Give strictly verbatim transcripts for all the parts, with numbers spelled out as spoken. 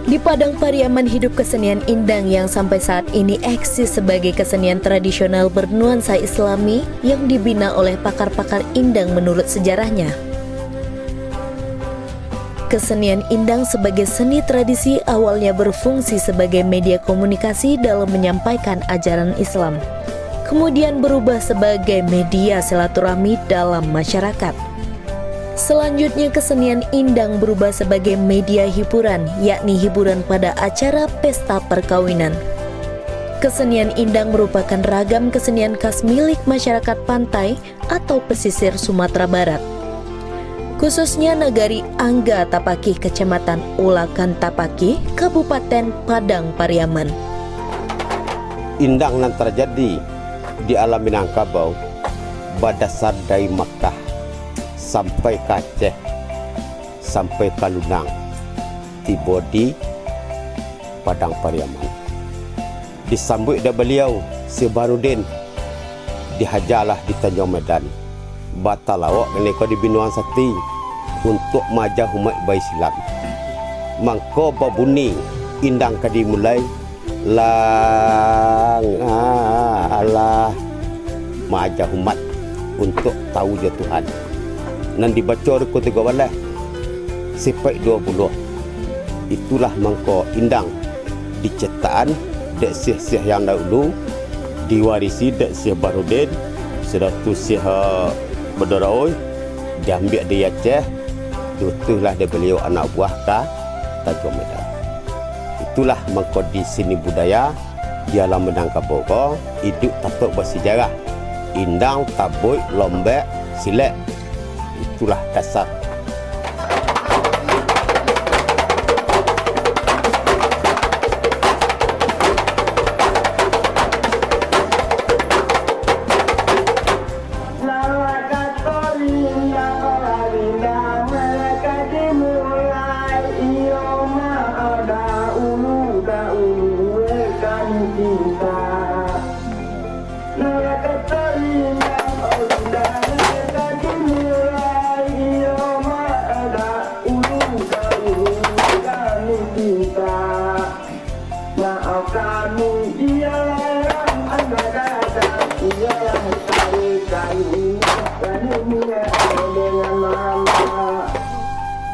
Di Padang Pariaman hidup kesenian indang yang sampai saat ini eksis sebagai kesenian tradisional bernuansa Islami yang dibina oleh pakar-pakar indang menurut sejarahnya. Kesenian indang sebagai seni tradisi awalnya berfungsi sebagai media komunikasi dalam menyampaikan ajaran Islam, kemudian berubah sebagai media silaturahmi dalam masyarakat. Selanjutnya, kesenian indang berubah sebagai media hiburan, yakni hiburan pada acara pesta perkawinan. Kesenian indang merupakan ragam kesenian khas milik masyarakat pantai atau pesisir Sumatera Barat, khususnya Nagari Angga Tapakih, Kecamatan Ulakan Tapakih, Kabupaten Padang Pariaman. Indang nan tarjadi di alam Minangkabau badasar dari Makkah sampai ka Aceh, sampai ka Lunang, tibo di Padang Pariaman. Disambuik dek baliau, Syekh Baharudin, dihajalah di Tanjuang Medan. Batalawak kaniko di Binuang Sati untuak maaja umaik ba-Islam. Mangko babuni indang ka dimulai, Langalah maaja umaik untuak tawu jo Tuhan. Nan dibaco rukun tigo baleh, sipaik duo puluah. Itulah mangko indang dicetakan dek syekh-syekh yang dahulu, diwarisi dek Syekh Baharudin, sudah tu Syekh, eh, Badaraoi, diambiak dari Aceh, diutuslah dek baliau anak buah ka Tanjuang Medan. Itulah mangko di seni budaya di alam Minangkabau ko iduik tatauk basajarah. Indang, tabuik, lombek, silek. Itulah dasar.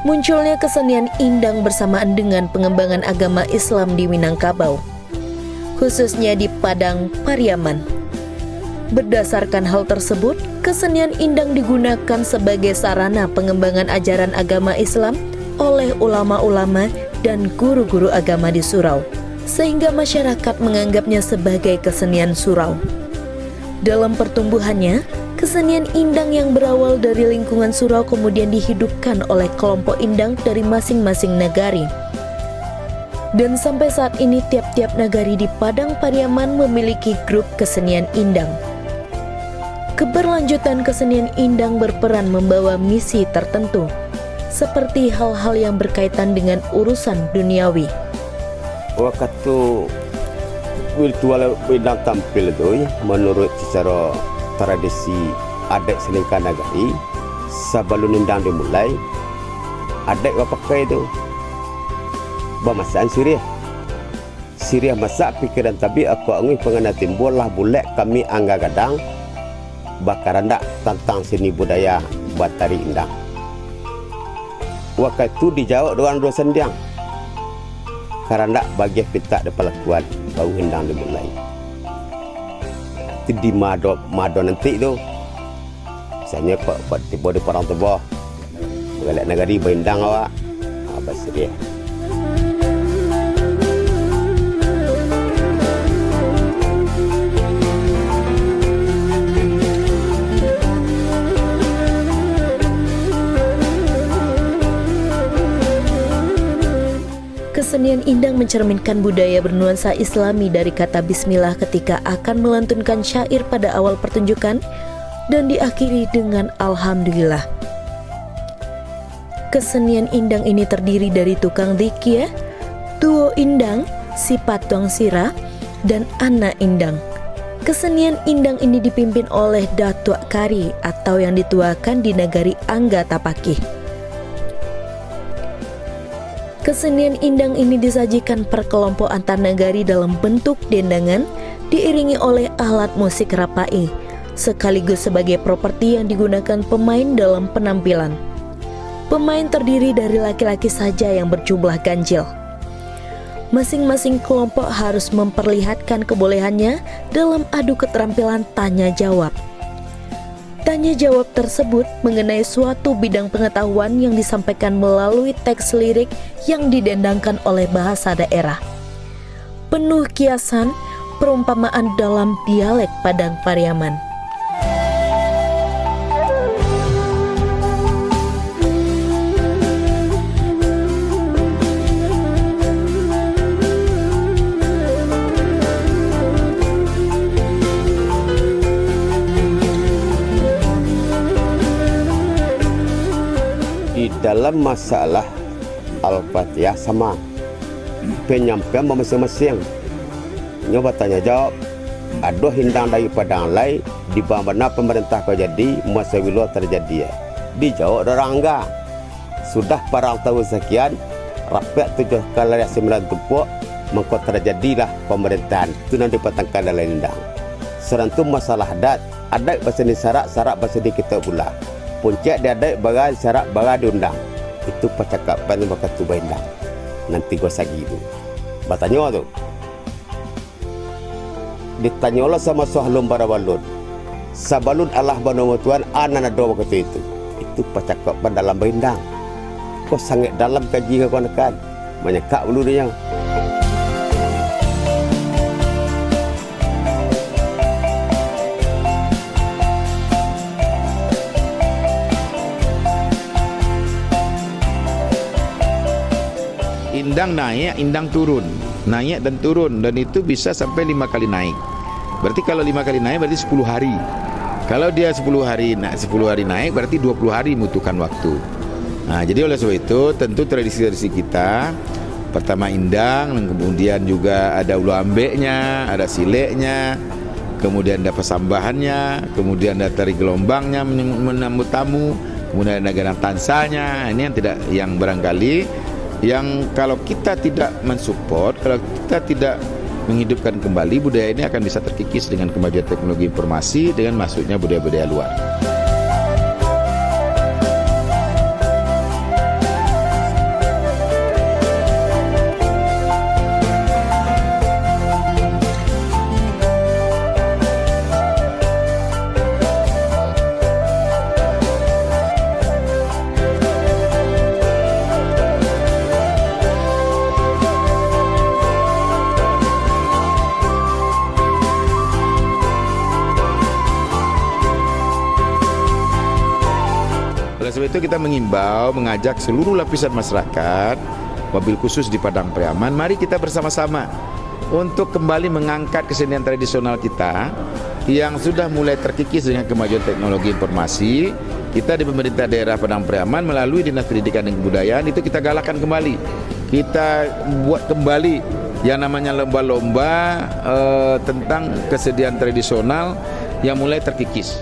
Munculnya kesenian indang bersamaan dengan pengembangan agama Islam di Minangkabau, khususnya di Padang Pariaman. Berdasarkan hal tersebut, kesenian indang digunakan sebagai sarana pengembangan ajaran agama Islam oleh ulama-ulama dan guru-guru agama di surau, sehingga masyarakat menganggapnya sebagai kesenian surau. Dalam pertumbuhannya, kesenian indang yang berawal dari lingkungan surau kemudian dihidupkan oleh kelompok indang dari masing-masing nagari. Dan sampai saat ini, tiap-tiap nagari di Padang Pariaman memiliki grup kesenian indang. Keberlanjutan kesenian indang berperan membawa misi tertentu, seperti hal-hal yang berkaitan dengan urusan duniawi. Wakatu ritual indang tampil tu, manuruik sacaro tradisi adaik salingka nagari, sabalun indang dimulai, adaik bapakai tu, bamasakan siriah. Siriah masak, pikiran tabik, akuak anguih, pangana timbua, lah bulek kami angga gadang, bakarandak tantang seni budaya batari indang. Wakatu dijawab dek urang duo sandiang, karandak bagiah pintak dipalakuan, baru indang dimulai. Ti di mado, mado nanti tu, misalnyo kok, kok tibo di Padang Toboh, Bagaliak nagari baindang awak, ah, basiriah. Kesenian indang mencerminkan budaya bernuansa Islami dari kata bismillah ketika akan melantunkan syair pada awal pertunjukan dan diakhiri dengan alhamdulillah. Kesenian indang ini terdiri dari tukang zikir, tuo indang, si patuang sirah, dan anak indang. Kesenian indang ini dipimpin oleh Datuak Kari atau yang dituakan di nagari Angga Tapakih. Kesenian indang ini disajikan per kelompok antar nagari dalam bentuk dendangan, diiringi oleh alat musik rapai, sekaligus sebagai properti yang digunakan pemain dalam penampilan. Pemain terdiri dari laki-laki saja yang berjumlah ganjil. Masing-masing kelompok harus memperlihatkan kebolehannya dalam adu keterampilan tanya jawab. Tanya jawab tersebut mengenai suatu bidang pengetahuan yang disampaikan melalui teks lirik yang didendangkan oleh bahasa daerah. Penuh kiasan, perumpamaan dalam dialek Padang Pariaman. Di dalam masalah Al-Fatihah sama, penyampaian bamasing-masing. Nyo batanya jawab, ado indang dari Padang lai, di bana pamarentah ko jadi, masa bilo tarjadi. Dijawab dek urang angga. Sudah parang tahun sakian, rapek tujuah kalai sambilan tumpuak, mangko tarjadilah pamarintahan. Itu nan dipatangkan dalam indang. Sudah tu masalah adat, adaik basandi sarak, sarak basandi kitauk bula. Puncak di adaik bara di sarak, bara di undang. Itu pacakapan wakatu baindang. Nan tigo sagi tu. Batanyo tu. Ditanyolah samaso alun barabalun. Sabalun alah banamo Tuhan, a nan ado wakatu itu. Itu pacakapan dalam baindang. Ko sangaik dalam kaji kakanakan. Manyakak bulu dinyo. Indang naik, indang turun. Naik dan turun. Dan itu bisa sampai lima kali naik. Berarti kalau lima kali naik, berarti sepuluh hari. Kalau dia sepuluh hari na-, sepuluh hari naik, berarti dua puluh hari membutuhkan waktu. Nah, jadi oleh sebab itu, tentu tradisi-tradisi kita, pertama indang, dan kemudian juga ada ulu ambeknya, ada sileknya, kemudian ada pasambahannya, kemudian ada tari gelombangnya menyambut, menyambut tamu, kemudian ada gadang tansanya. Ini yang tidak, yang barangkali, yang kalau kita tidak mensupport, kalau kita tidak menghidupkan kembali, budaya ini akan bisa terkikis dengan kemajuan teknologi informasi, dengan masuknya budaya-budaya luar. Oleh sebab itu, kita mengimbau, mengajak seluruh lapisan masyarakat, wabil khusus di Padang Pariaman, mari kita bersama-sama untuk kembali mengangkat kesenian tradisional kita yang sudah mulai terkikis dengan kemajuan teknologi informasi. Kita di pemerintah daerah Padang Pariaman melalui Dinas Pendidikan dan Kebudayaan itu kita galakkan kembali. Kita buat kembali yang namanya lomba-lomba, eh, tentang kesenian tradisional yang mulai terkikis.